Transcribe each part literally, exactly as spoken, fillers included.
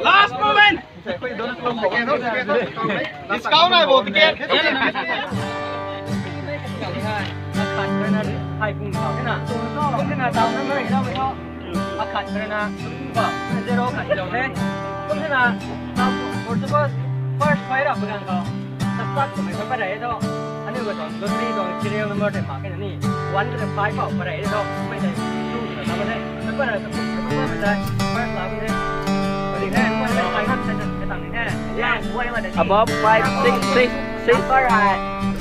Last moment. Discount nai bo ticket. Akhat rui na, kum tina tau na mai na mai ho. Akhat rui na, ba, zero khat zero ne. Kum tina, na, for suppose, first five ra pegang ko. Start ko mai ko parai to. Aniu ko to, lottery ko serial number tei mak ke ni. One to five ko parai to. Mai tei, two ko na ba ne. Above five six six six.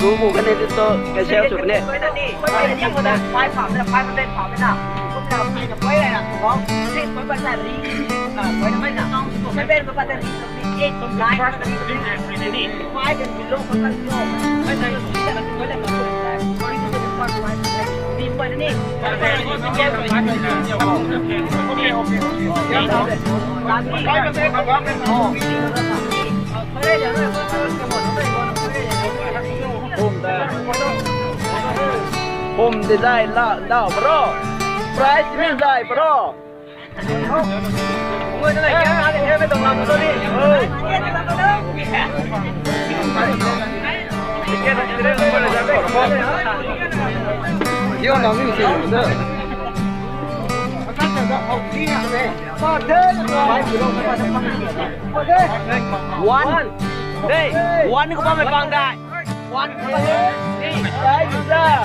Ru bu kane tu to cancel sw ne. Pum de zai la, la bro. Prize ni zai bro. One. Hey, one ko ba mai bang dai. One. Hey, guys, sir.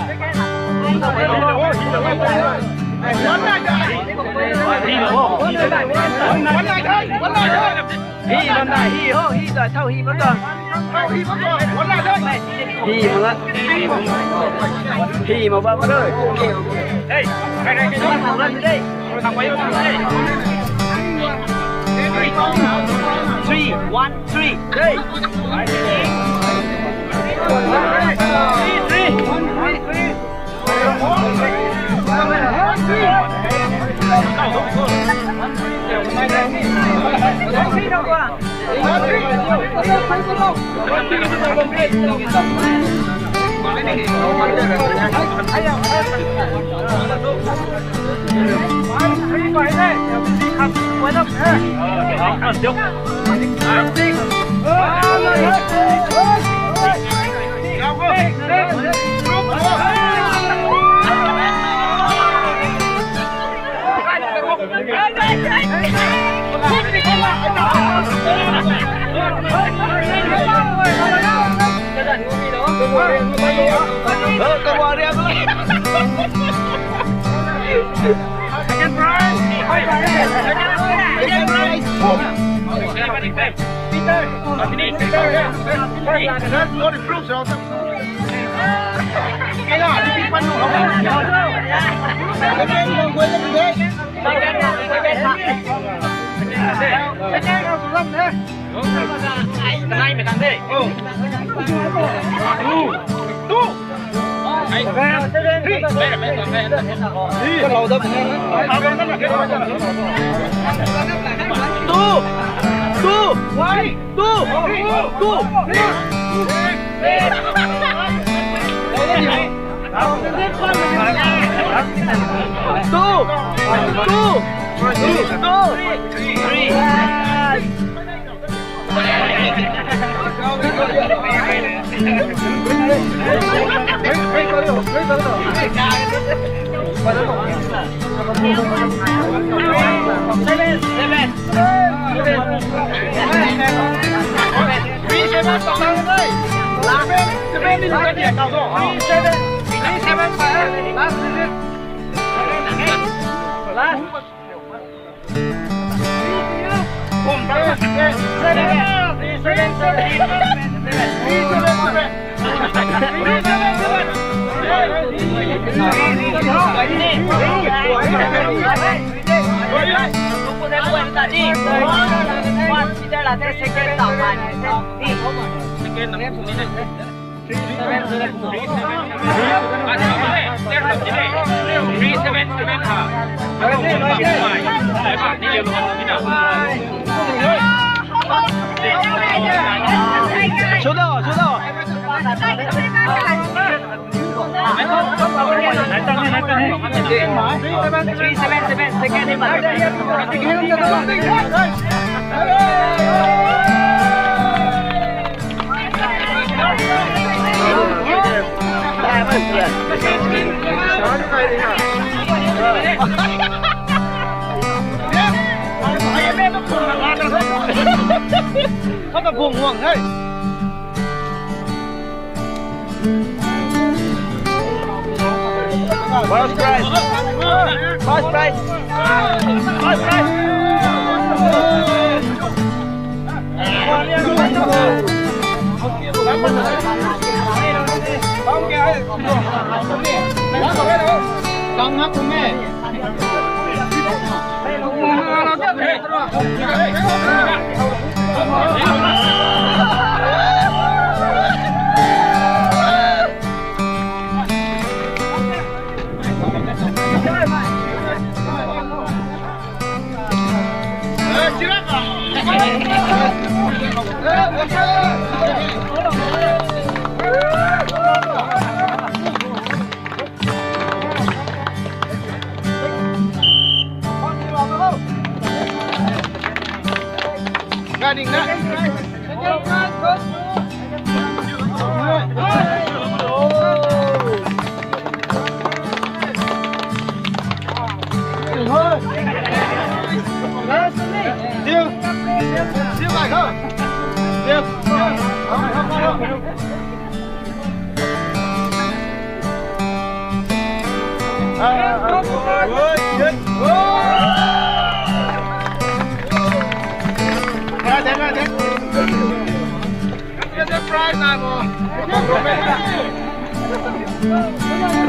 Hi, bam dai, hi, ho, hi, dai, thau, hi, bam dai. Hi, bam dai. Hi, bam dai. Hi, bam dai. Hey, hey, hey. Three, one, three. Hey. Three, three. Second prize. Second prize. Peter. Peter. Not improve, sir. Two, two, one. Two! Two! Two! Two! Two! Three! Seven! Seven! Sudo, sudo. Khou ta bung guang the. First prize. First prize. First prize. Kang na kum e.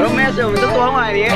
Romesh, tu tuang ai ni.